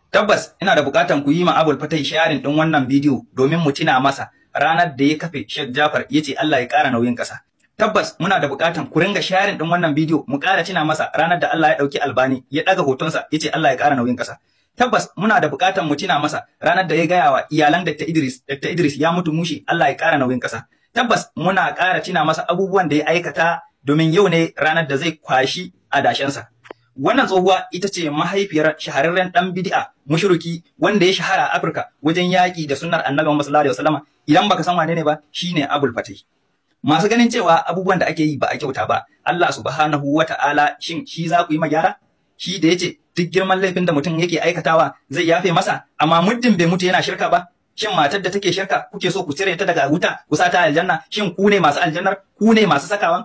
Tabbas ina da bukatan ku yi ma Abul Fatai sharing din wannan bidiyo domin mu tuna masa ranar da ya kafe Sheikh Jafar yace Allah ya ƙara nauyin ƙasa. Tabbas muna da bukatan ku ringa sharing din wannan bidiyo mu ƙara tuna masa ranar da Allah ya ɗauki Albani ya ɗaga hotonsa yace Allah ya ƙara nauyin ƙasa. Tabbas muna da bukatan mu tuna masa ranar da ya gaya wa iyalan Dr. Idris, Dr. Idris ya mutu mushi, Allah ya ƙara nauyin ƙasa. Tabbas muna ƙara tuna masa abubuwan da ya aikata domin yau ne ranar da zai kwashi adashensa. Wannan tsohuwa ita ce mahaifiyar shahararren ɗan bid'a mushriki wanda ya shahara a Afirka wajen yaƙi da sunnar Annabi Muhammad sallallahu alaihi wasallama. Idan baka san wane ne ba, shine Abul Fatih. Masu ganin cewa abubuwan da ake yi ba a kyauta ba, Allah subhanahu wata'ala shin shi za ku yi magyara? Shi da yace duk girman laifin da mutum yake aikatawa zai yafe masa, amma muddin bai mutu yana shirka ba. Shin matar da take shirka kuke so ku cire ta daga wuta ku sa ta aljanna? Shin ku ne masu aljannar? Ku ne masu sakawan?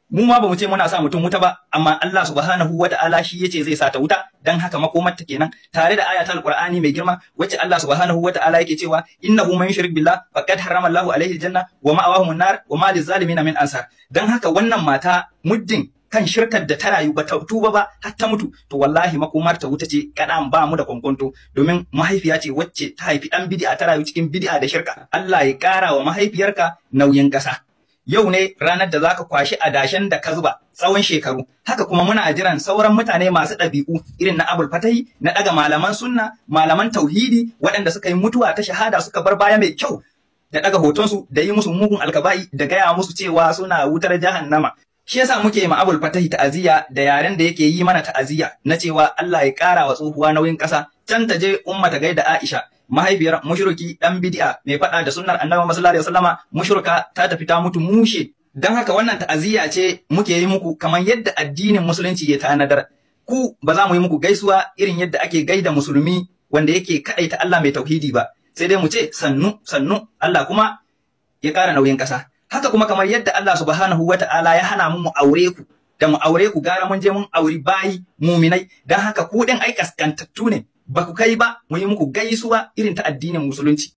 Mu ma bamu ce muna sa mutum wuta ba, amma Allah subhanahu wata'ala shi yace zai sa ta wuta, dan haka makomar ta kenan, tare da ayatul Qur'ani mai girma wacce Allah subhanahu wata'ala yake cewa innahu man yushrik billah faqad harrama Allahu alaihi aljanna wa ma'awahu an-nar wa ma lizalimin min ansar. Dan haka wannan mata muddin kan shirkar da ta rayu ba ta tuba ba har ta mutu, to wallahi makomar ta wuta ce kadan, ba mu da kwankwanto, domin mahaifiya ce wacce ta haifi dan bid'a, ta rayu cikin bid'a da shirka. Allah ya kara wa mahaifiyarka nauyin kasa. Yau ne ranar da zaka kwashi adashen da ka zuba tsawon shekaru. Haka kuma muna jiran sauran mutane masu ɗabi'u irin na Abul Fatahi na ɗaga malaman sunna, malaman tauhidi waɗanda suka yi mutuwa ta shahada suka bar baya mai kyau, da ɗaga hotonsu da yi musu mugun alkaba'i da gaya musu cewa suna wutar jahannama. Shi yasa muke ma Abul Fatahi ta'aziyya da yaren da yake yi mana ta'aziyya na cewa Allah ya ƙara wa tsohuwa nauyin ƙasa. Can ta je umma ta gaida Aisha, mahaifiyar mushriki dan bid'a mai faɗa da sunnar Annabi Muhammad sallallahu alaihi wasallama, mushrika ta tafi ta mutu mushe. Dan haka wannan ta'aziyya ce muke yi muku kamar yadda addinin musulunci ya tanadar. Ku ba za mu yi muku gaisuwa irin yadda ake gaida musulmi wanda yake kadaita Allah mai tauhidi ba, sai dai mu ce sannu sannu, Allah kuma ya ƙara nauyin ƙasa. Haka kuma kamar yadda Allah subhanahu wata'ala ya hana mu mu aure ku, da mu aure ku gara mun je mun auri bayi muminai. Dan haka ku din ai kaskantattu ne, ba ku kai ba mu yi muku gaisuwa irin ta addinin musulunci.